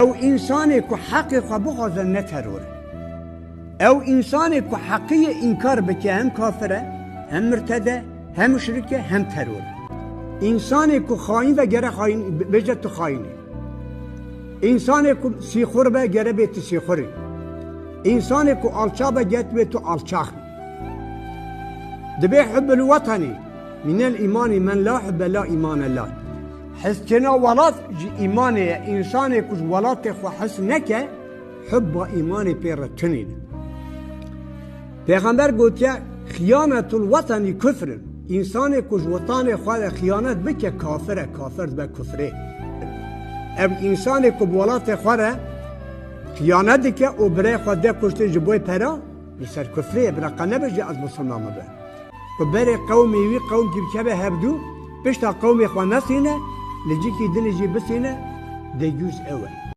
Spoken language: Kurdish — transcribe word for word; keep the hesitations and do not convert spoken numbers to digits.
Ew însanê ku heqê xwe bixwaze ne teror e. Ew însanê ku heqiyê înkar bike hem kafir e, hem murted e, hem muşrik e, hem teror e. Însanê ku xayîn ve gere xayîn, bêje tu xayîn î. Însanê ku sîxur be gere bê tu sîxur î. Însanê ku alçaq be gere bê tu alçax î. Dibê hubbul wetenî minel îmanî men la hubbe la îmane la. Heskêna welat ji îmanê ye. Însanê ku ji welatê xwe hes neke, hubba îmanê pê re tunîne. Pêxember gotiye, xiyanetul wetenî kufrin. Însanê ku ji wetanê xwe re xiyanet bike, kafir e, kafir dibe kufrê. Ev însanê ku bi welatê xwe re xiyanet dike û birayê xwe de kuştê ji bo pera, li ser kufrê ye, bila qe nebêje ez misilman me be. Ku berê qewmê wî qewmkî bikeve hevdû, pişta qewmê xwe nesîne, li cîkî dinê jî bisîne, degûz ew e.